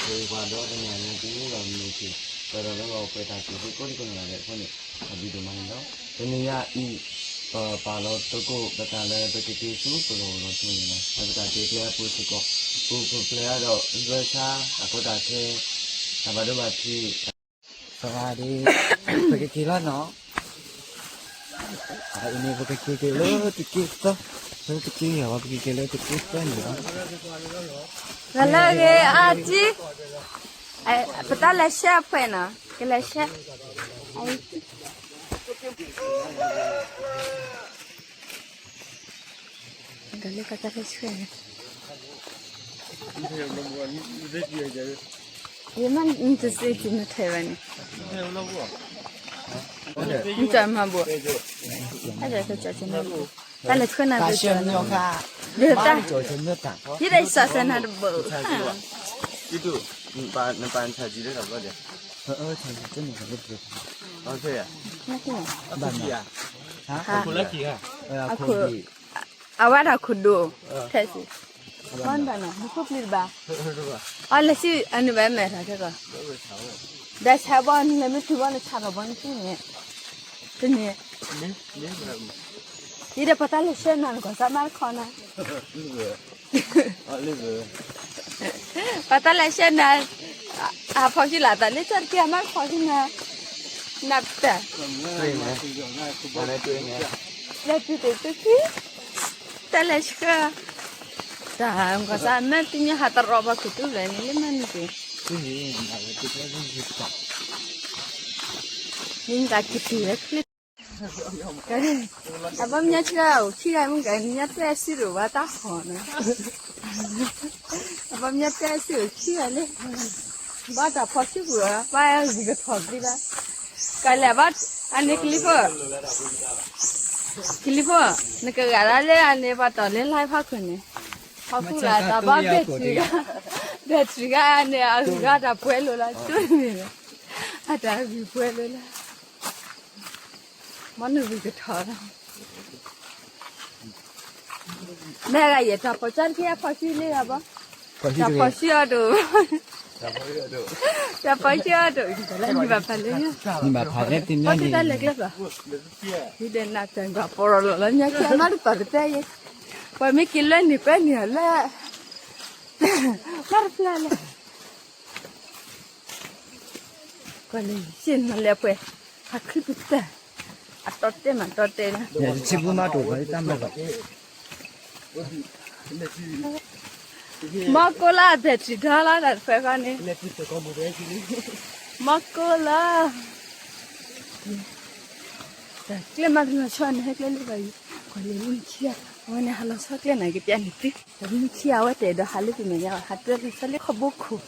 ပှၤဒီတနံၤညါ သုမ့ၢ်လီၤမုၢ်က့ၤ ကဒီးလၢဂီၤပှဲၤတၢ်စံးသုကိးဒံကိးနီၢ်ဂၤဒဲးအဃိန့ၣ် အဘျုးဒိၣ်မးန့ၣ်လီၤ. တနံၤညါအံၤ ပပာ်လီၤသကိးပသးလၢ ပကက့ၤဆူပဂီၢ်ပလီၢ်ထူန့ၣ်လီၤ. လၢပတၢ်က့ၤကျဲအပူၤစ့ၢ်ကီး ပူၤဖျဲးဒီး ဘၢဆါ တၢ်ကီတၢ်ခဲ တၢ်ဘၣ်ဒိဘၣ်ထံး သရၣ်ဒ့ ပကက့ၤလီၤနီၤ. အံၤန့ၣ် ပကက့ၤက့ၤလၢတက့ၢ်သၢ, လၢတက့ၢ်ယၤဝဲ ပကက့ၤလၢတက့ၢ်သၢန့ၣ်လီၤ. လၢဂ့ၤ အါတံ, ပတၢ်လဲၤဆှၢအဖှဲးနီၤ, ကလဲၤဆှၢ ဒီးလၢကတၢ်လဲၤဆှၢန့ၣ် ယမ့ၢ်တစ့ၢ်ကီးနထဲဘၣ်န့ၣ် နကမၤဘိး, တၢ်လဲၤဆှၢနၤဘိး, တၢ်, ယတစးစဲနၤတဘိး, နပာ်နဆါကံလၢတဘျီဒီး, အဝဲဒၣ်ခိၣ်ဒိၣ်, ထဲစ့ၢ်, ဘၣ်နတၢ်နီၤ နခိၣ်ပျံၤတဘၣ်, အီ လဲၤစံၣ်အနုၤဘၣ်မဲာ်ထီၣ်ခဲကီး, ဒီးဆါဘီနလဲၤမ့ၢ်ထုးဘီနဆါထီၣ်ဘီနစုန့ၣ်, တန့ၣ်, ယဒီးပတၢ်လဲၤဆှၢနၤနကီၢ်စၢ်မါတခီနၤ ပှၤတၢ်လဲၤဆှၢနၤ, အဖီၣ်ကံလၢ်သးလၢကၠီတက့ၢ်အမါတခီကံနၤ, နပတၢ်, လဲၤတုၤတ့ၢ်တုၤခံ, တၢ်လဲၤဆှၢ, တၢ်ကီၢ်စၢ်မ့ၢ်တမ့ၢ်ဟးတရီဘၣ်ခိၣ်တူၢ်လဲၣ်န့ၣ် လၢမ့ၢ်နုၤက့ၤ, မ့ၢ်နက့ၤတုၤဝဲချ့ အဘၣ်မ့ၢ်ညါဆှၢအိၣ်ခံဂၤမ့ၢ်ကညါတဲစုဒိၣ်ဘၣ်တၢ်ဟီၣ်နီၤ, အဘၣ်မ့ၢ်ညါတဲစုအိၣ်ခံဂၤလၢ, ဘၣ်တၢ်ဖီၣ်စုပူၤ ဘၣ်ဂုၤကထီၣ်သံဘၣ်, ကလဲၤဘၣ်, အန့ၣ်ကလံၤဖိ, ကလံၤဖိ, နကဂၤဒၣ်လၢအန့ၣ်ပှၤတီၢ်လၢ live ဖးခိၣ်န့ၣ်, ဖီၣ်ဃုာ်လၢတၢ်ဘၣ် battery ဂၤ, battery ဂၤန့ၣ် အဂုၤဂၤတၢ်ပှဲၤလိာ်လၢတူၢ်န့ၣ်, အတၢ်ဂုၤပှဲၤလိာ်လၢ မ့ၢ်နဂုၤကထီၣ်လီၤ, မ့ၢ်ဂၤယဲၢ်တၢ်ဖီၣ်ကၠီတက့ၢ်အဖီၣ်စုလံဂၤဘၣ်, တၢ်ဖီၣ်စုအီၤဒိၣ်, တၢ်ဖီၣ်စုအီၤဒိၣ်, နဘၣ်ဖးလဲၣ်, နဘၣ်ဖးလဲၣ်တမံၤ, ပှၤတၢ်လဲၤကျဲဘၣ်, ဒ်ဒီးနၤတၢ်ဂီၤပီၢ်ရီလီၤလီၤ မ့ၢ်ကဲမါတပာ်ပတဲယဲ, ပှၤမ့ၢ်က့ၤလၢန့ၣ်ကွဲန့ၣ်လၢ, မါတဖျါလဲၣ် ကွၢ်လၢယဆ့ၣ်နီၤလဲၤပှဲၤ, ဟးခုပတၢ်, အတီတဲမးတီတဲလၢ, ဆံပူမးတိၢ်ပှၤတၢ်မၤလီၤ, မီၢ်ကိးလၢအ battery ထီလီၤ တၢ်တဖျၢၣ်ဃီန့ၣ်, မီၢ်ကိးလၢ တၢ်ကျဲမးတလီၤဆီန့ၣ် ဟဲကျဲလၢဘၣ်ယံၤ, ကွၢ်လၢလၢနခံဂၤ, အဝဲန့ၣ်ဟးလီၤဆီကျဲန့ၣ် ကပျဲန့ၣ်သု, တၢ်လၢနခံဂၤအဝဲတဲဒီးဟးလၢပမဲာ်ညါ ဟးတွဲလၢဆီလၢခီဘိခိၣ်,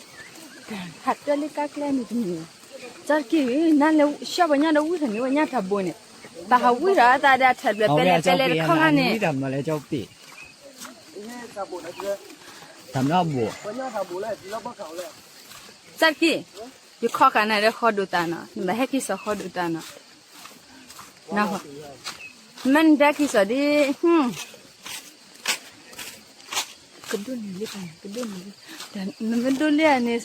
ဟးတွဲလၢကါကျဲန့ၣ်တမံၤ, ကၠီတက့ၢ်, နလဲၤဆှၢပှၤညါဒီးဝံထီၣ်န့ၣ် ပှၤညါတၢ်ဘိန့ၣ်, တၢ်ဟးဝံထီၣ်အသးဒီးအထၢၣ်ဘျဲၣ်ပဲလဲၣ်ပဲလဲၣ်တခီခါန့ၣ်, တၢ်မၤလၢကၠီပ့ၣ်, တၢ်မၤဘိၣ်, ကၠီတက့ၢ်, ယခီဃာ်နၤဒီးဃီဒိၣ်တၢ်နီၤ, နဘၣ်ဟဲက့ၤစိာ်ဃီဒိၣ်တၢ်နီၤ, မ့ၢ်နတဲက့ၤစိာ်ဒ်, ကဒိၣ်န့ၣ်လံ, ကဒိၣ်န့ၣ်လံ, နမ့ၢ်ဒိၣ်လံန့ၣ်,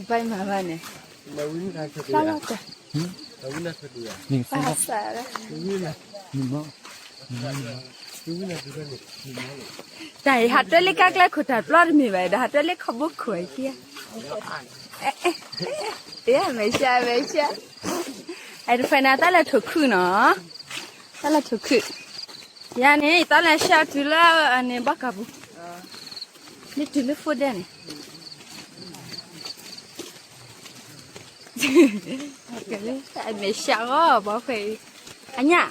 ဘၣ်မၤဘၣ်န့ၣ်, ဖျါလီၤတၢ်, ဘၣ်စး, တၢ်အံၤဟးတွဲလၢကါကျဲခိၣ်တၢ်ပျီတမ့ၢ်ဘၣ်ဒီး ဟးတွဲလၢခီဘိခိၣ်အခံဧါ, ယမဲာ်ဆှး မဲာ်ဆှး, အဲတဖဲန့ၣ် တၢ်လဲၤထိၣ်ခုၣ်နီၤ, တၢ်လဲၤထိၣ်ခုၣ်, ယၤန့ၣ် ယတၢ်လဲၤဆှၢတုၤလၢအန့ၣ်ဘၣ်ကပူၤ, မ့ၢ်တုၤလၢဖိဒဲန့ၣ် အမဲာ်ဆှးဂီၤ ဘီခွဲးအံၤ, အညၣ်,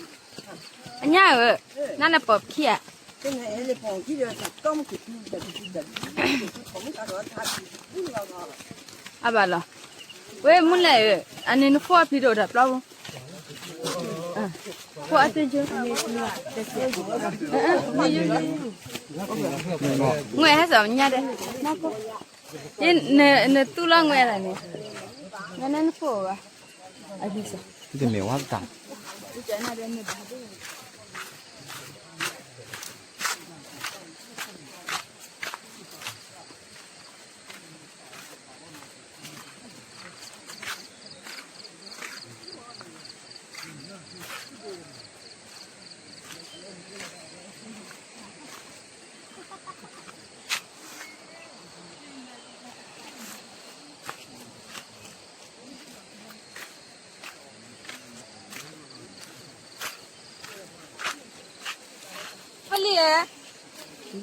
အညၣ်ဧၢ, နလဲၤပိာ်ပခံဧါ, အဘၣ်လီၤ, ဝဲမုၢ်လဲၣ်ဧၢ, အန့ၣ်နဖိအပျံၤတအိၣ်တၢ်ပျီပူၤ, ဖိအသ့ၣ်ယိ, ငွဲၢ်ဟဲစ့ၢ်ညါဒဲး, နသူၣ်လီၤငွဲၢ်လၢန့ၣ်, နနဖိဧါ, အဒ်စ့ၢ်, တမ့ၢ်ဝဲတၢ် တၢ်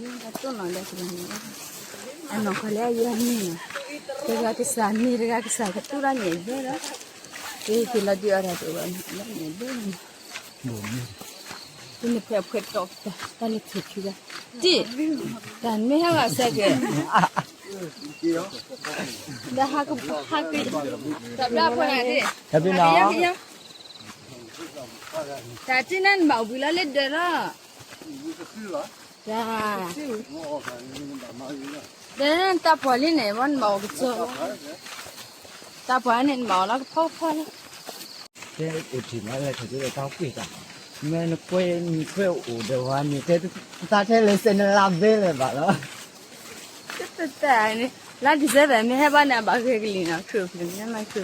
တၢ်တိၢ်နီၣ်ဒီး အနီၢ်ကီၢ်လၢအယဲၢ်န့ၣ်, တဂၤကစၢ်န့ၣ် တဂၤကစၢ်ကတူၢ်တၢ်န့ၣ်ဘဲလီၤ, တဂၤကလီၤဒုးအီၣ်တၢ်တအိၣ်ဘၣ်န့ၣ်, တန့ၢ်ဘဲလီၤ, တန့ၢ်ဖဲအဖှဲးတီၢ်တၢ် တၢ်လၢထူၣ်ခံဂၤ, တံၢ်, တၢ်မ့ၢ်ဟဲဘၣ်စဲကဲ, တၢ်ဟးကဟးက့ၤ, တၢ်ဘျါဖိဂၤန့ၣ်, တၢ်ဘျါနီၤ, တၢ်တံၢ်နၤနဘၣ်ဝံၤလီၤလၢဒၢးလီၤ, တၢ် ဒီးတၢ်ပှၤလံန့ၣ် ဝဲနဘၣ်အီၤကစီၣ်လီၤ, တၢ်ပှၤန့ၣ်နဘၣ်အီၤလီၤကဖီကဖီလီၤ, တဲအိၣ်ထံၣ်မးလၢခီၣ်ထံးလၢတၢ်ကွံာ်တၢ်, မ့ၢ်နကွဲနံၣ်ခွဲအိၣ်ဒီးဝဲန့ၣ် တဲသးထဲလဲၣ်စဲးနလါဘဲလၢၤဘၣ်လီၤ, တၢ်န့ၣ်, လါ December မ့ၢ်ဟဲဘၣ်န့ၣ် အဘၣ်ဂဲၤကလံၤနီၤ ခရံာ်အိၣ်ဖျဲၣ်မ့ၢ်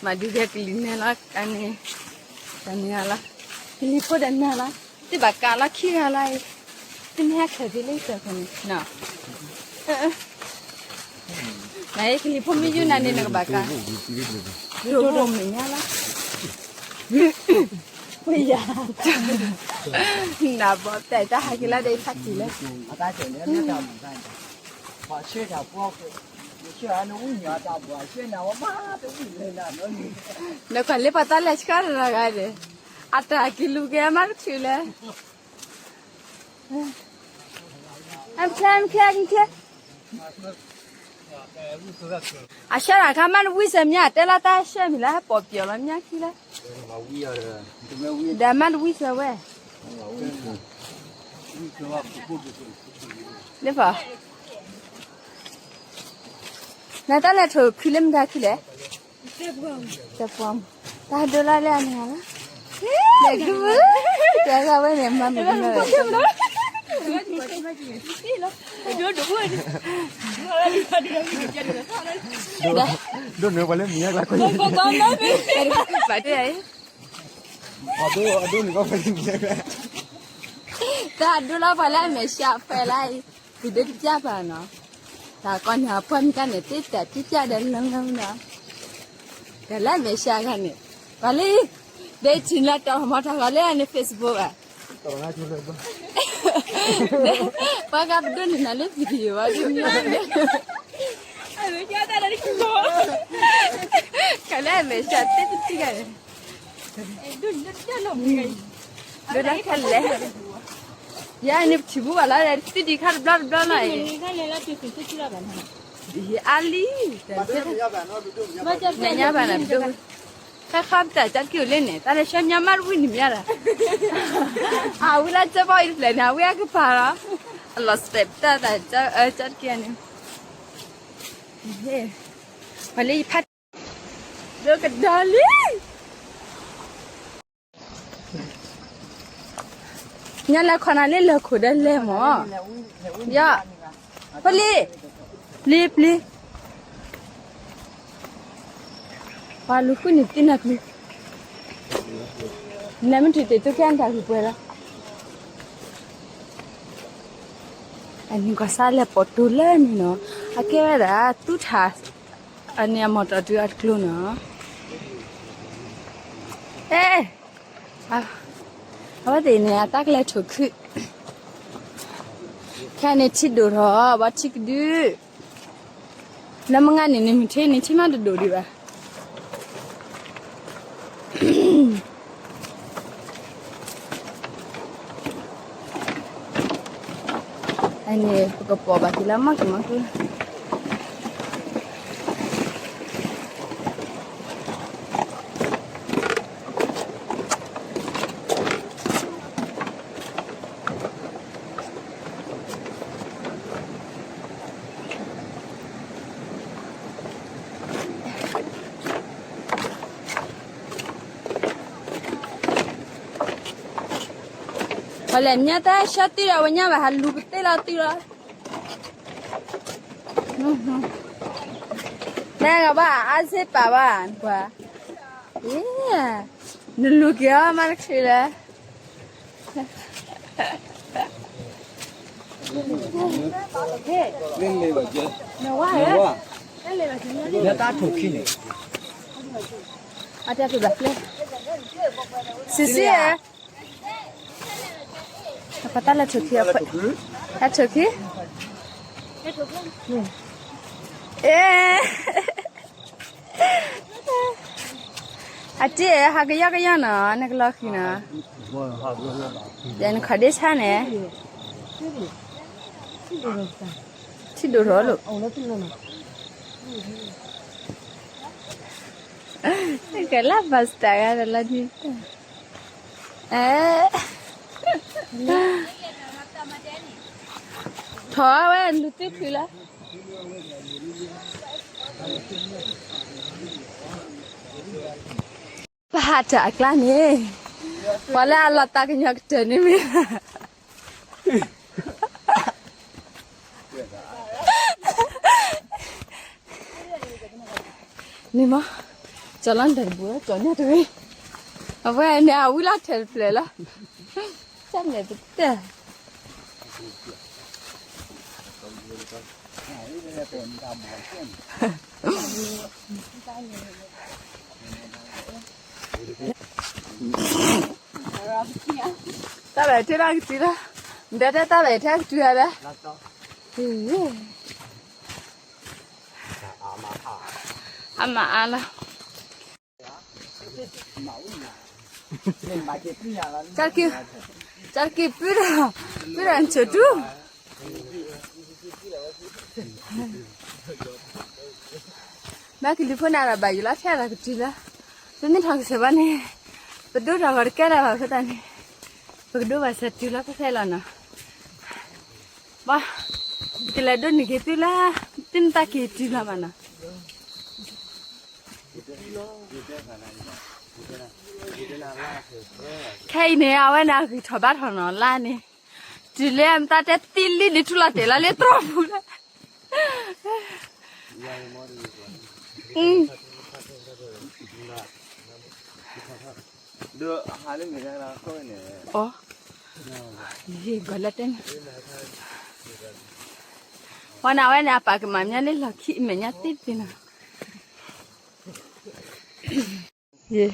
မၤခရံာ်အိၣ်ဖျဲၣ်န့ၣ်, မၤဒုးဂဲၤကလံၤန့ၣ်လီၤ, အန့ၣ်, တၢ်န့ၣ်လီၤ, ကလံၤဖိဒီးနၤလီၤ, တဘၣ်ကးလီၤခံဂၤလီၤအံၤ, တမ့ၢ်ဟဲခဲးဖဲလၢကတၢၢ်ဖဲန့ၣ်နီၤ, နကလံၤဖိမ့ၢ်ယုၢ်နၤန့ၣ် နကဘၣ်ကး, ဒိၣ်ဒိၣ်မဲာ်ညါလီၤ, ဝဲယၤ, နဘီၣ်တဲတၢ်ဟးက့ၤလၢဒ်ဖးတံၢ်လၢ နကွၢ်လၢပှၤတၢ်လဲၤဆှၢတဂၤဂၤဒီး, အတၢ်က့ၤလူၤက့ၤအမါတချုးလဲၣ်, အဆှၢတၢ်ခါမးနဝံၣ်စၢၤမး တဲလီၤတၢ်ဆှၢမံၤလၢဟဲပိာ်ပျီၤလီၤမးခံလၢ, ဒီးမးတဝံၣ်စၢၤဝဲ, ဒ်ဖီ နတၢ်လဲၤထိၣ်ခုလၢမတၤခုလဲၣ်, တပှၢ်, တၢ်ဒိလၢလၢအန့ၣ်လီၤ, လဲၤခု, တဂၤဝဲန့ၣ် မၤမုၢ်ကနၢၤ, ဒိၣ်နၢၤပှၤလၢမံၤအကျါခွဲး, ဘၣ်တၢ်အံၤ, အဒိန့ၣ်ကီးဖဲန့ၣ်, တၢ်ဒိလၢပှၤလၢအမဲာ်ဆှးဖဲလၢအံၤ, ပဒိတပျၢ်ပှၤနီၤ, တၢ်ကီန့ၣ်အပှၢ်မ့ၢ်ကါန့ၣ် တ့တၢ်တပျၢ်ဒီးလၢလၢနီၤ, တၢ်လၢအမဲာ်ဆှးခါန့ၣ်, ပှၤလၢ, ဒ်ထံၣ်လၢတီၤမီၤထီၣ်ဂီၤလၢအန့ၣ် Facebook ဘၣ် ပှၤဂၤပဒိးန့ၢ်နၤလၢ video ဘၣ်ဒ်န့ၣ်, ကလဲၣ်မဲာ်ဆှးတ့တထံၣ်ဂၤန့ၣ်, ဒိၣ်ဒၣ်ခဲလဲၣ်, ယၤန့ၣ်ပထံၣ်ဘူးဘၣ်လီၤ သ့ၣ်ဒံးခါတဘျီတဘျီလီၤအံၤ, အါလံ, မဲာ်ညါဘၣ်နၤပဒိၣ်, ခါခါပတၢ်ကၠီတက့ၢ်အိၣ်လၢန့ၣ် တၢ်လဲၤဆှၢမ့ၢ်မးတဝံၣ်န့ၣ်မ့ၢ်ဒၣ်, အဝံလၢကၠီဘီအံၤတဖျၢၣ်န့ၣ် အဝံအကပၤလီၤ, အလီၤစတဲးပတၢ်တၢ်ကၠီတက့ၢ်န့ၣ်, ပှၤလၢယဖး, ဒိကဒီးလံ ညါလဲၤခီနၤလၢလၢၢ်ခိၣ်ဒီးလဲၤမၢ်, ယီၤ, ဖဲလံ, ပျံၤပျံၤ, ပှၤလူၤဃုန့ၣ်တ့နၤပျံၤ, နမ့ၢ်ထံၣ်တ့ၢ်သုကဲနတၢ်ဂုၢ်ပှဲၤလီၤ, အန့ၣ်ကွၢ်စးလဲၤပိာ်တိၤလၢန့ၣ်နီၤ, အကဲဝဲဒၣ်သူၣ်ထး အန့ၣ်အမီၢ်တီၢ်တုၤအတကျိၤနီၤ, အဲ အဝဲသ့ၣ်န့ၣ် အတၢ်ကလဲၤထိၣ်ခု, ခဲအံၤန့ၣ်ထံဒိၣ်ထီၣ် ဘၣ်ထံကဒု, လၢမုၢ်ဂၤန့ၣ်န့ၣ် မုၢ်ထံန့ၣ်ထံမးတဒိၣ်ဒံးဘၣ်. အန့ၣ် ပကပိာ်ဘၣ်က့ၤလၢမီၢ်ကမီၢ်ကျိ ပှၤလဲၤမၠါတၢ်ဆၢတံၢ်ဒီး ဝဲညါဘၣ်ဟးလူၤကသ့လီၤတံၢ်လီၤ. တၢ်ဂၤဘၣ်အါစ့ပာ်ဘၣ်ပှၤ, နလူၤက့ၤအီၤမးတချုးလၢ လၢတၢ်ထိၣ်ခံန့ၣ်, စံးစံး, ပတၢ်လဲၤထိၣ်ခံအဖှဲး, ဟဲထုးခံ, အဲ, အတ့ၢ် ဟးကယီကယီနီၤ နကလီၤဃံၤနီၤ, ယနခီၣ်ဒ့ဆါန့ၣ်, ထံဒိၣ်ထီၣ်လိာ်, ကဲလၢ pasta ဂၤဒီးလီၤဒ်, အဲ, ထီၣ်ဝဲလူၤသ့ဖုလီၤ, ပဟးတၢ်အကျါန့ၣ်, ပှၤလၢအလီၤသးကညီၤကတၢၢ်န့ၣ်မ့ၢ် န့ၣ်မး, ကၠီလီၤတၢ်တဘူးလီၤ ကၠီညါတဂ့ၤ, အဝဲန့ၣ်အဝံလီၤထဲတဖျၢၣ်လီၤ, ကၠီန့ၣ်ပတဲ, တၢ်ဘၣ်ထဲတၢ်ကတုၤလီၤ, ဒီးတဲတၢ်ဘၣ်ထဲကတုၤလီၤဒီး, အမၤအါလီၤ, ကၢ်က့ၤ, ကၢ်က့ၤပုၢ်ဒီး, ပုၢ်ဒီးနဆိးတူၢ် မ့ၢ်ကလံၤဖိန့ၣ်ဒီးဘၣ်ယိၣ်လီၤထဲဒီးကတုၤလီၤ, ပမ့ၢ်ထီၣ်ကစၢၢ်ဘၣ်န့ၣ်, ပဒိၣ်ထီၣ်ဂီၤတကဲလၢၤဘၣ်အဃိသတးန့ၣ်, ပကဒိဘၣ်စၢၤတုၤလီၤဖဲဖဲလီၤနီၤ, ဘၣ်, ပကလဲၤဒိးန့ၢ်က့ၤသုလၢ, သုနတၢ်က့ၤတုၤလီၤဘၣ်နီၤ, ခဲအံၤန့ၣ် အဝဲန့ၣ်အဂံၢ်ထီၣ်ဘါထီၣ်နီၤလါန့ၣ်, တုၤလၢမတၤတဲသံလံန့ၣ်ထူလီၤတဲာ်လီၤလၢတြီၢ်ပူၤလီၤ, အ, ယဂီၤလၢတဲန့ၣ်, ဝဲန့ၣ် အဝဲန့ၣ် အပာ်ကမၣ်မၠါလၢလီၢ်ခံမဲာ်ညါသ့တသ့နီၤ, ယ,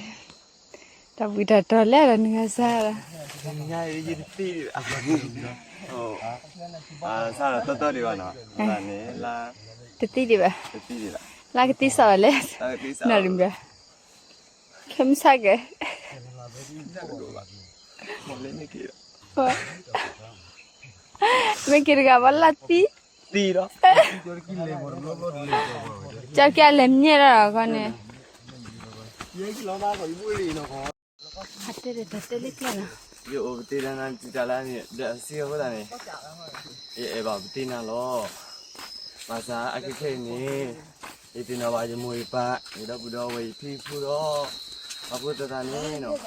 တၢ်ဘှံးတၢ်တီၤလဲၣ်ဒီးနဂၤစါဒီး, စါဒီးတီတီဒံးဘၣ်နီၤ, တသံဒံးဘၣ်, လါကသံစးဘၣ်လဲၣ်, နီၢ်ရံဘၣ်, ခဲမုၢ်ဆါကဲ, မ့ၢ်က့ၤတဂၤဘၣ်လၢသံ, သံဒီး, ကၢ်က့ၤအလဲၤမံၤဒီးခီန့ၣ်, ဟးတဲဒီးတၢ်တဲလၢကျဲလီၤ, ယအိၣ်ပသ့ဒီးနၤတံာ်တာ်လၢန့ၣ် ဒီးအစံအဃိသတးန့ၣ်, ယအဲၣ်ဘၣ်ပသ့နၤလီၤ, ဘၣ်ဆၣ်အခဲခဲအံၤန့ၣ်, ယသ့ၣ်နီၣ်ဘၣ်ယမိၢ်ယပၢ် ယဒီပုၢ်ဒီဝဲၢ်ယဖံယဖုဒီး, အဃိသတးန့ၣ်နီၤ,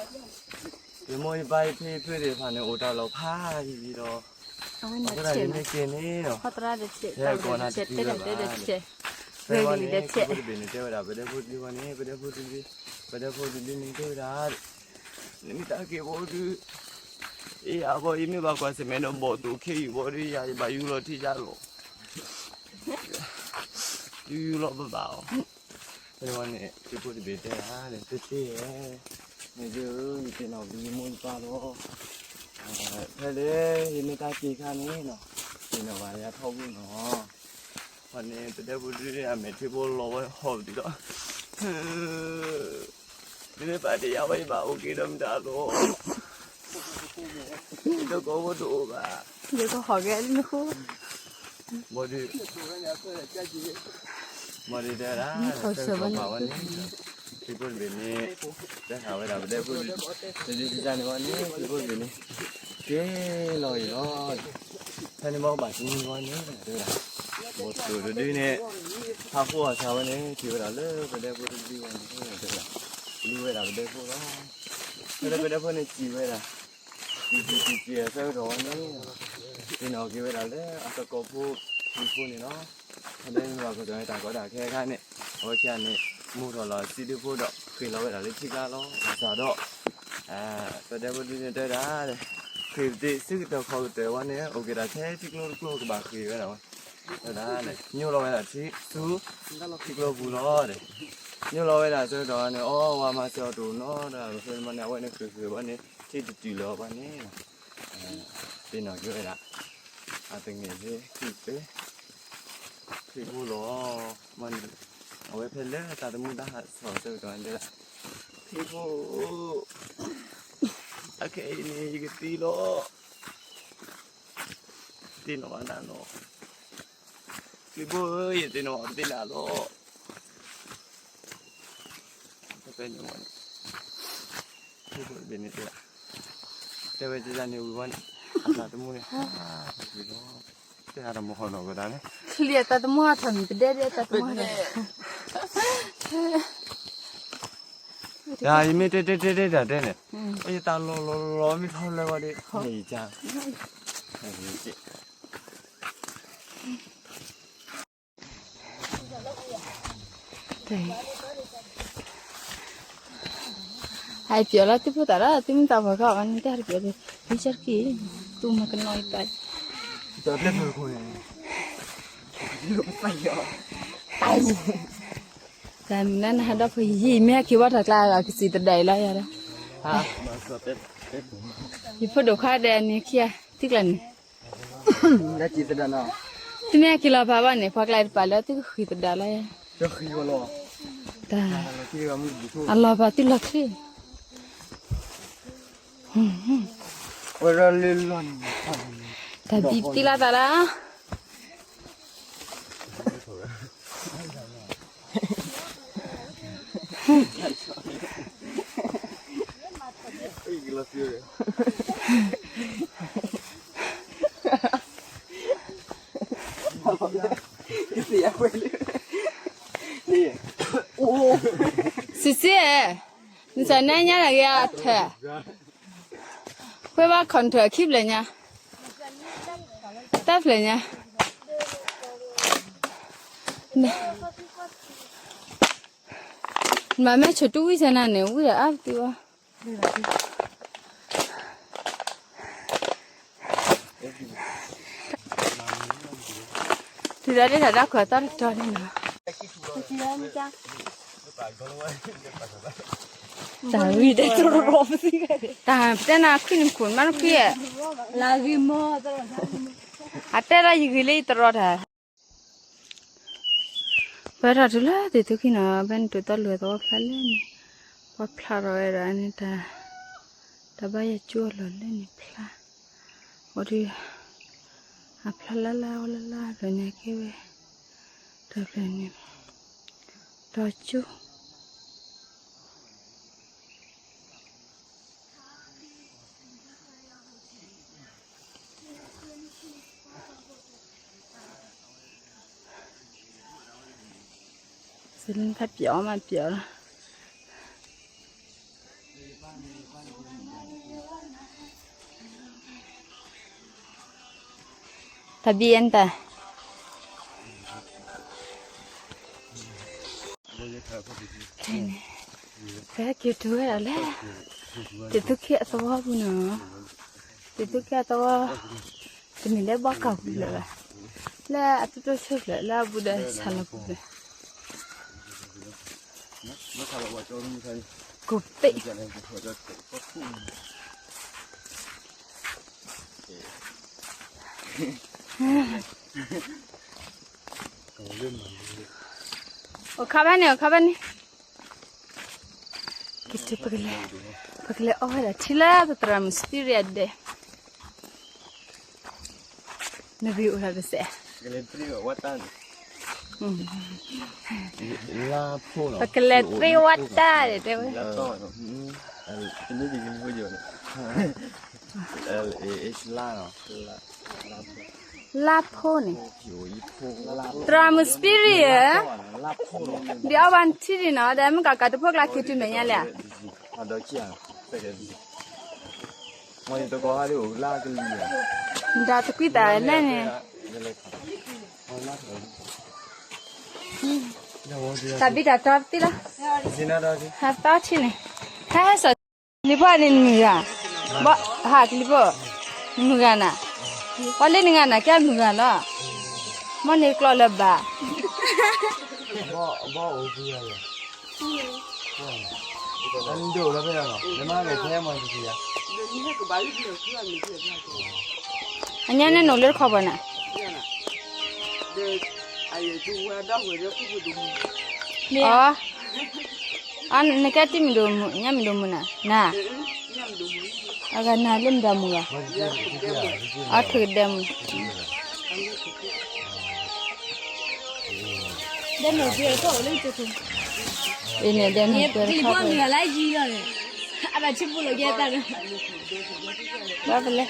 ယမိၢ်ယပၢ်ယဖံယဖုသ့ၣ်တဖၣ်န့ၣ် အိၣ်တၢ်လီၤဖးယံာ်ယံာ်ဒီး, အဃိသတးန့ၣ်မ့ၢ်က့ၤန့ၣ်နီၤ, ဟဲကိးနၤတတုၤလၢၤဘၣ်, ဖဲဝဲန့ၣ် ခရံာ်ဖိတဘ့ၣ်န့ၣ်တဲဝဲဒၣ် ပဒဲဖိတဒုဝဲန့ၣ် ပဒဲဖိတဒု, ပဒဲဖိတဒုန့ၣ်တဲဝဲဒၣ်, နမ့ၢ်တၢ်က့ၤဘီဒုး, အ့ၣ် အဘီ ယမ့ၢ်ဘၣ်ကွၢ်ဆၢၣ်မဲာ်ဒီးဘီၣ်သိၣ်ခ့ယုၢ်ဘီဒုး ယၤယဘၣ်ယူလီၤထံယါလီၤ, ယူယူလီၤဘၣ်ဘၣ်အီၤ, ဖဲန့ၣ်ဝဲန့ၣ် ခရံာ်ဖိတဘ့ၣ်တဲဒၣ် သ့သ့ဧၢ, မ့ၢ်ဒ်ဧၢ ယသ့ၣ်နီၣ်ဘၣ်ယမိၢ်ယပၢ်လီၤ, ဖဲလၢယမ့ၢ်တၢ်က့ၤခါန့ၣ်နီၤ, သ့ၣ်နီၣ်ဘၣ်ယၤထီဘိနီၤ, ဖဲန့ၣ် ပဒဲဖိဒုးအမဲာ်ထံဖိလီၤဝဲဟီၣ်ပဒံးဒီး မ့ၢ်ပာ်တ့ၢ်ယၤဝဲ ယဘၣ်အိၣ်က့ၤဒီးမတၤလီၤ, ယတကိးဖိတအိၣ်ဘၣ်, ယကဟီၣ်က့ၤလၢနဃိ, ဘီဒုး, ဘီဒုးတဲဒၣ် ဆၢကတီၢ်ဘၣ်ဝဲန့ၣ်, ခရံာ်ဖိတဘ့ၣ်န့ၣ် တဲဃာ်ဝဲဒၣ်ပဒဲဖိ, တဒုတစၢ်န့ၣ်ဝဲန့ၣ် ခရံာ်ဖိတဘ့ၣ်န့ၣ် က့ၤလီၤအံၤလီၤ, ဖဲန့ၣ်ဘၣ်ဘၣ်တနံၤဝဲန့ၣ် တဲဝဲဒၣ်, ဘီၣ်သိၣ်တဒုန့ၣ် ဟးဃုအီၣ်ဆၣ်ဝဲန့ၣ် ထံၣ်ဝဲဒၣ်လၢပဒဲဖိတဒုဝဲန့ၣ် တဲဝဲဒၣ်, လူဝဲဒၣ်ပဒဲဖိလီၤ, ဖဲလၢပဒဲဖိန့ၣ်စံးဝဲဒၣ်, စံးစံးစံးစံးအဆၢကတီၢ်ဝဲန့ၣ်, သ့ၣ်နီၣ်က့ၤဝဲဒၣ်လၢအသကိးဖိ ထံဖိန့ၣ်လီၤ, ဖဲလၢမ့ၢ်ဘၣ်ကီၢ်စီၤန့ၣ် တၢ်ကီတၢ်ခဲအခါန့ၣ် အဝဲခံဂၤန့ၣ် မူထီၣ်လီၤစံးဒုဖိဒီး ဃ့ၢ်လီၤဝဲဒၣ်လၢထံကျါလီၤ, ဘၣ်ဆၣ်ဒီး ပဒဲဖိဒုန့ၣ်တဲဝဲဒၣ်, ဃ့ၢ်ပသ့ၣ်ဆၢကတီၢ်ခီၣ်ကတၢၢ်ဝဲန့ၣ် အိၣ်က့ၤဒၣ်ထဲထံကျိတကျိကဘၣ်ဃ့ၢ်ဝဲဒၣ်ဝဲ, တဲဝဲဒၣ်, ညိလီၤဝဲဒၣ်ထံဆူ ထံကျိပူၤလီၤ, ညိလီၤဝဲဒၣ်ဆၢကတီၢ်န့ၣ် အီဝဲမၤစၢၤအီၤတအိၣ်နီတဂၤဘၣ်, ဖဲန့ၣ်အဝဲန့ၣ်ဃ့ၢ်ဃ့ၢ်ဝဲန့ၣ် ထံတတုၤလၢၤဘၣ်န့ၣ်, သ့ၣ်နီၣ်က့ၤဝဲဒၣ်, အတငဲၤလၢခရံာ်ပူၤ, ခရံာ်ဖိလီၤ. မ့ၢ်န့ၣ် အဝဲဖဲလၢတၢ်တမူတၢ်ဟးဆီၣ်ဆၢကတီၢ်န့ၣ် ခရံာ်ဖိဧၢ, အခဲအံၤန့ၣ် ယကသံလီၤ, သ့ၣ်နီၣ်ဘၣ်နၤလီၤ. ခရံာ်ဖိဧၢ, ယသ့ၣ်နီၣ်ဘၣ်ပသ့ၣ်နၤလီၤ. ဖဲန့ၣ်ဝဲန့ၣ် ခရံာ်ဖိတဘ့ၣ်န့ၣ်တဲ, တဲဝဲဒ်န့ၣ်ဝံၤဝဲန့ၣ် အတၢ်တမူန့ၣ် ဟးထီၣ်ဝံၤလီၤ. တဲဟးထီၣ်မဟီၣ်နီၣ်ဝဲဒၣ်န့ၣ် ချံအတၢ်တမူဟးထီၣ်န့ၣ် ပဒဲဒဲတၢ်တမူဟးထီၣ် ယမ့ၢ်တဲတဲတဲတဲတဲန့ၣ် ယတၢ်လီၤလီၤလီၤမ့ၢ်ထီၣ်လၢဝဲဒီး န့ၣ်ယကါ ဟဲပျီလီၤ သုဖိသၣ်လီၤ သုမ့ၢ်သးပှၢ်ခီအီၤန့ၣ် တၢ်ဟဲပျီဒီး သုဆၢတက့ၢ် သူၣ်မၤကနီၤယသး တၢ်မနုၤနဟးဒီးဖိယံၤ မ့ၢ်ဟဲက့ၤဘၣ်ထီၣ်ကျါ ကစံးတဒၣ်အံၤလီၤယၤလီၤ ယဖိဒိၣ်ခွါဒီးအန့ၣ်ခံဂၤ သုကျါန့ၣ် သုမ့ၢ်ဟဲက့ၤလီၤပာ်ဘၣ်န့ၣ် ပှၤကျါတပာ်လၢသုကဃံးသဒၣ်လီၤယၤ တၢ် အလီၤပာ်သုလီၤချ့ တၢ်ဘံၣ်သံလီၤသးလီၤ စံးစ့ နစးနါညါတဂ့ၤအထၢၣ် ဃ့ဘၣ် control ခံဖျၢၣ်ညါ တၢ်ဖျၢၣ်ညါ နမၤမ့ၢ်ဆိးတူၢ်ဝံၣ်ဆဲနၤန့ၣ် ဝံၣ်ဒီးအါပတုာ်ဘၣ် တုၤဒၣ်လၢတၢ်ဒၣ်ခွဲးသီၣ်တတီၤန့ၣ်လီၤ တၢ်ဝံၣ်ဒဲတရီ တၢ်တဲနၤခွံၣ်နခိၣ်မးနခွံၣ်ဧါ အတဲဒၣ်ယဂ့ၤလၢယတရီတၢ် ပှဲၤထီၣ်တုၤလၢသ့ၣ်သုခံနီၤ ဖဲန့ၣ်တိၢ်သီလိာ်သဝီဖျါလဲၣ်န့ၣ် ပှၤဖျါထီၣ်ဝဲဒၣ်န့ၣ်တၢ် တၢ်ဘါယွၤကၠိအလီၢ်လဲၣ်န့ၣ်ဖျါ ဝဲဒုး အဖျါလၢ်လၢ်ဝဲလၢ်လၢ်ဖျၢၣ်န့ၣ်ကဲဝဲ တၢ်ဖျၢၣ်န့ၣ် တီၤကၠိ စလင်းဖးပျီမးပျီလီၤ တၢ်ဘံၣ်အံၤတၢ် ဖဲက့ၤတုၤဝဲဒၣ်လၢ တသုခံအသဝီပူၤနီၤ တသုခံအသဝီ တမ့ၢ်လၢဘီကီၢ်ပူၤလၢၤဘၣ် လၢအတိတိဆိဖျၢၣ် လၢအဘူးဒီးဆၣ်လီၤပူၤဖျၢၣ် ကိးပ့ၣ် အိၣ်ခါဘၣ်န့ၣ် အိၣ်ခါဘၣ်န့ၣ် ကတုၤပကလဲၤ ပကလဲၤအီၣ်ဝဲဒၣ်ထံလၢသရၣ်မုၣ် spirit ဒဲး နဂ့ၤအိၣ်ဒီးတစဲး ပကလဲၤသ့ဝဲတၢ်ဒီးတဲဝဲ လါဖိန့ၣ် သရၣ်မုၣ် spirit ဧၢ ဒ်အီၣ်ဘၣ်ထံဒံးနီၤ ဒီးမ့ၢ်ကကးတဖိကျါခံတုၤမဲာ်ညါလဲၣ် ဒီးတကွံသးလဲၣ်န့ၣ် တၢ်ဘံၣ်တၢ်တီသ့လီၤ ဟးသီထံန့ၣ် ဟဲဟဲစီၤ ကလံၤဖိန့ၣ်နမုၢ်ဂၤ, ဘၣ်ဟးကလံၤဖိ, နမုၢ်ဂၤနၤ, ပှၤလၢနဂၤနၤကဲမုၢ်ဂၤလီၤ, မ်န့ၣ်ကျီၢ်လၢၤဘၣ်, ဘၣ်အိၣ်ဖုယၤ, ဒိၣ်လီၤဖဲယၤလီၤ, နမၤဂ့ၤထဲမၤတကံယၤ, ဘၣ်အိၣ်ဖုယၤ, အညါန့ၣ်နအိၣ်လၢတခီပၤနၤ, အီ, အနကဲတံၤမုၢ်ဒိၣ်မုၢ် ညါမုၢ်ဒိၣ်မုၢ်နၤ, နၤ, အဂၤနၤလၢမုၢ်ဒိၣ်မုၢ်ဂၤ, အထုးကဒဲမုၢ်, ဒဲမုၢ်ကဲထီၣ်လၢကၠိ, အံၤန့ၣ်ဒဲမုၢ်ကဲထီၣ်လၢ, အဘၣ်ဆံးပူၤလီၤကဲတၢ်လၢ, ဘၣ်ပလဲၣ်,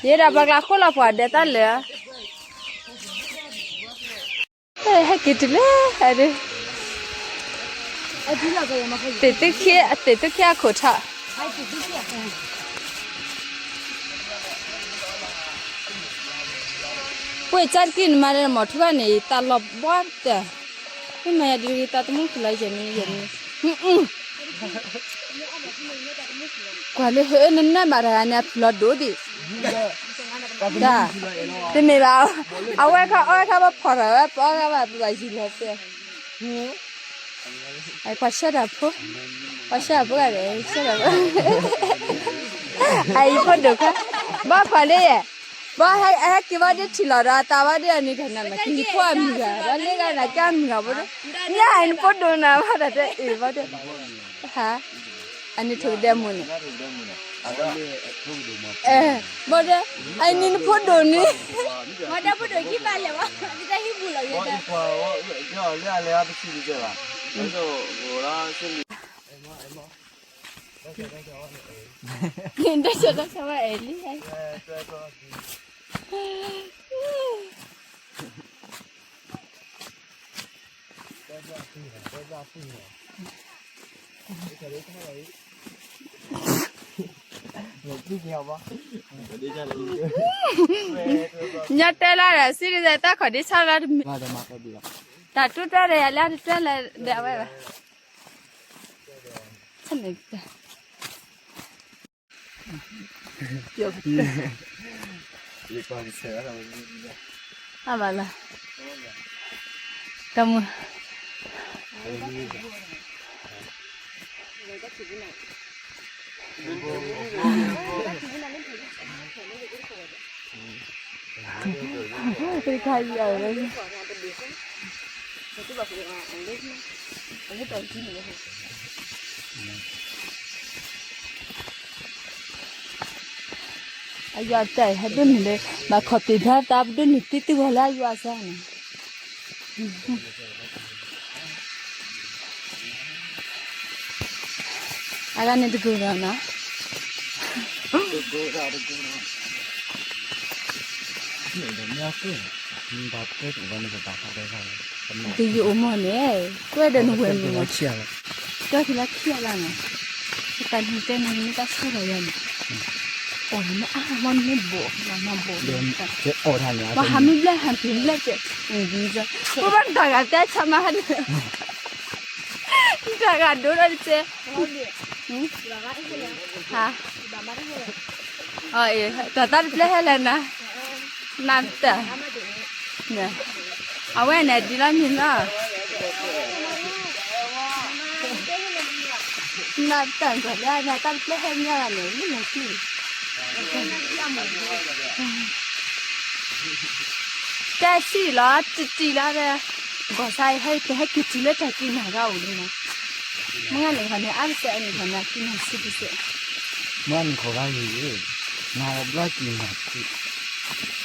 ယဲဒၣ်ပှၤကျါဃိလီၤပှၤဒဲးတၢ်လၢာ်, ဟဲက့ၤတုၤလၢ, သ့ၣ်သုခံအခိၣ်ထီၣ်, ပှ့ၤကၠၢ်တကံၢ်နမၤဒီး မီၣ်ထူဘၣ်န့ၣ် သးလီၤဘှီတၢ်, မ့ၢ်မၤယၤဒ်ဂ့ၤ သးသမူဖုလီၤယဲၢ်မံယဲၢ်မံ, ကွၢ်လၢဟၢနနဲဘၣ်တဂၤန့ၣ် အဖုလီၤဒိၣ်ဒံး, တမ့ၢ်ဘၣ်, အဝဲခါအီၣ်ဝဲခါဘၣ်ဖီၣ်ထီၣ်ဝဲ ပအီၣ်ဂၤဘၣ်ပဘၣ်ယံၤလီၤသဲ, ပှၤဆှၢတၢ်ဖိ, ပှၤဆှၢတၢ်ဖိဂၤဒီး ဆှၢတၢ်ဖိ, အအံၤဖိဒိၣ်ခါ, ဘၣ်ကွၢ်လၢယဲၢ်, ဘၣ်ဟဲက့ၤဘၣ်ဒ်ထံၣ်လီၤဒီးအသးဘၣ်ဒ်အန့ၣ်တၢ်နးမး က့ၤနံၤဖိအမုၢ်ဂၤ ဘၣ်လၢဂၤနၤကၢ်မုၢ်ဂၤဖိဒိၣ်, ညါအံၤနဖိဒိၣ်နၤဘၣ်တၢ်တဲအံၤဘၣ်တဲ, ဟါ, အန့ၣ်ထုးကဒဲမုၢ်န့ၣ် ဘၣ်ဒီး, အနံၤနဖိဒိၣ်န့ၣ်, မၤတၢ်ဖိဒိၣ်ခံဘၣ်လဲၣ်ဝဲ, တၢ်ဟံၣ်ပူၤလီၤယဲၢ်, တၢ်ဆၢတၢ်ဆၢဝဲအဲၣ်လံ, ညါတဲလၢ်ဒီး စံးတၢ်ခီၣ်ဒ့ဆါလၢ်တမ့ၢ်, တၢ်တူၢ်တၢ်ဒီးယၤလၢ်တတဲလၢၤဒီးအဝဲဘၣ်, ဆန့ၣ်တၢ် အဘၣ်လၢ, တမုၢ်, တခါယၤဝဲ အယွၤတၢ်ဟဲဒိၣ်န့ၣ်လၢ ဘၣ်ခီၣ်ပ့ၤဖျါသးပဒိၣ်န့ၣ် သံသံဝဲလၢအယွၤစၢ်န့ၣ်, အဂၤန့ၣ်တဂ့ၤဒီးနီၤ, တယိၣ်အိၣ်မီၢ်န့ၣ်, ကွဲဒီးနဝဲၢ်မုၢ်နီၤ, ကဲဖံလၢခံအလၢ်နီၤ, တၢ်နုၤတဲနၤနမ့ၢ်တၢ်ဆၢထၢၣ်ယၤန့ၣ်, အီၣ်နမ့ၢ်အါမီၢ်နမ့ၢ်ဘိး နမၤဘိးန့ၣ်, ပှၤဟးမ့ၢ်ဘျဲၣ်ဟးပ့ၤဘျဲၣ်ကဲ, ပဘၣ်တၢ်ဂၤတဲဆါမးန့ၣ်, တၢ်ဂၤဒိၣ်ဒီးတကဲ, ဟါ, တၢ်သးတပျဲဟဲလဲၣ်နၤ, နၤတၢ်, အဝဲန့ၣ်ဒ်လီၤမံၤလီၤ, နၤတၢ်ကီၢ်လၢနၤတၢ်တပျဲဟဲမံၤလီၤန့ၣ် မ့ၢ်နၤကံၢ် တဲစံၣ်လီၤ တံၢ်တံၢ်လီၤဒီး, ကီၢ်ဆါအံၤဟဲကဟဲက့ၤတုၤလၢတၢ်ကံၢ်နၤဂၤအိၣ်လံနီၤ, မုၢ်ဂၤန့ၣ်ခီန့ၣ် အါတစဲးအန့ၣ်ခီန့ၣ် အကံၢ်နၤစံၣ်တစဲး, မုၢ်ဂၤန့ၣ်ခီဂၤအံၤ, နၤဘျီကံၢ်နၤစံၣ်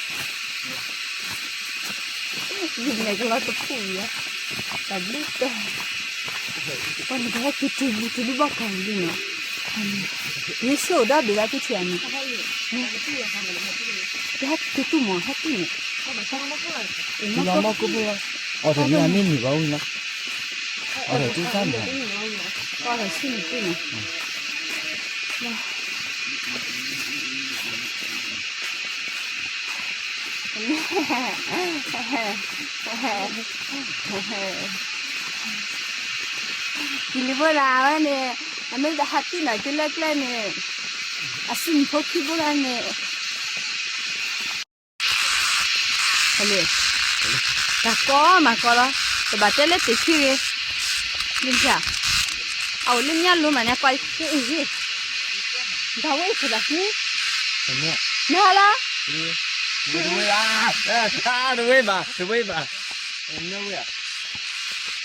ယမဲာ်ကလီတဖုၣ်ယၤ, တၢ်ဘျုးတၢ်, ပှၤန့ၣ်ကဟဲက့ၤတုၤလံ တုၤလံဘၣ်ကီၢ်လံနီၤ, ယဆိၣ်ဒီးဘ့ၣ်လၢက့ၤထံၣ်အမံၤ, ကဟဲက့ၤတူၢ်မး ဟဲတူၢ်န့ၣ်, လီၤမီၢ်ကိၣ်ဖိလီၤ, အီၣ်တၢ်မ့ၢ်အမ့ၢ်မံၤဘၣ်ဝံၤလီၤ, အီၣ်တၢ်တူၢ်တၢ်မ့ၢ်, အီၣ်တၢ်ဆံၣ်န့ၣ်တူၢ်န့ၣ် ကလံၤဖိလၢအဝဲန့ၣ်, အမ့ၢ်တဟးတံၢ်နီၤက့ၤလၢကျဲန့ၣ်, အစုနံၣ်ဖိခံဖိလၢန့ၣ်, တၢ်ကီမးကီလီၤ, တဘၣ်တဲလၢတ့ၢ်ခံဂ့ၤ, လၢ, အအိၣ်လၢညါလိၤမးန့ၣ် ကွၢ်အံၤ, တၢ်ဝဲအံၤဖဲဒၣ်န့ၣ် နဟါလီၤ, တဝ့ဘၣ်, တဝ့ဘၣ်,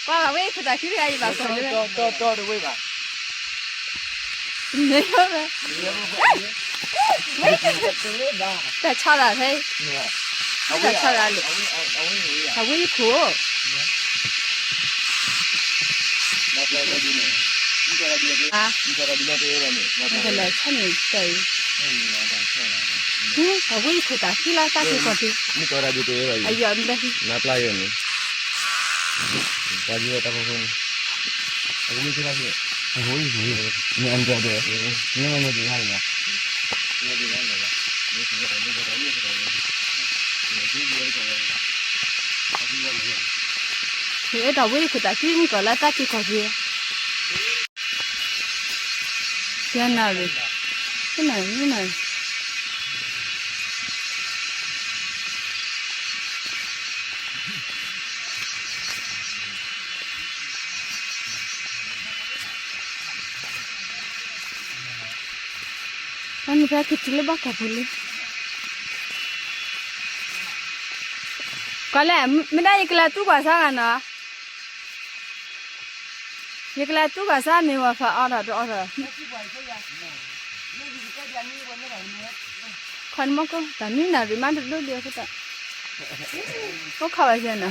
ကွၢ်ဘၣ်ဝဲခိၣ်သးခုတဂၤအံၤဘၣ်, တဝ့ဘၣ်, တၢ်ဆီၣ်လီၤဖဲ, တၢ်ဆီၣ်လီၤလံ, အဝဲခိၣ် နကလဲၤဆီန့ၣ်တၢ်အံၤ, အဝဲခိၣ်တၢ်ဃံလီၤတၢ်က့ၤခီၣ်က့ၤ, အယီၤမ့ၢ်တၢ်ဃံ, နပျၢ်ယိာ်န့ၣ်, ပှၤဒ်ဝဲတၢ်ဖီခိၣ်န့ၣ်, အဝဲခိၣ်, မ့ၢ်အမ့ၢ်တၢ်ဒဲး, မ့ၢ်မ့ၢ်တၢ်ဃံလီၤ, ယအဲၣ်ဒိးဝဲခိၣ်တၢ်ဃံမုၢ်ကီၢ်လၢတၢ်က့ၤခီၣ်က့ၤ, ယနၣ်ရံၣ်, ယနၣ်ရံၣ်, အန့ၣ်ဖဲကထံလၢဘၣ်ကီၢ်ပူၤလံ, ကွၢ်လဲၣ်, မ့ၢ်ဒၣ်ယကလဲၤတူၢ်ကွၢ်စါဂၤနီၤ, ယကလဲၤတူၢ်ကွၢ်စါမ့ၢ်ဝဲဖးအီထီၣ်တအီထီၣ်, ခီနမီၢ်ကိၢ် တၢ်နွံနၣ်ရံၣ်မးတဒိၣ်ဒံးအဃိသတး, အိၣ်ခီၣ်ဝဲစ့ၢ်နီၤ,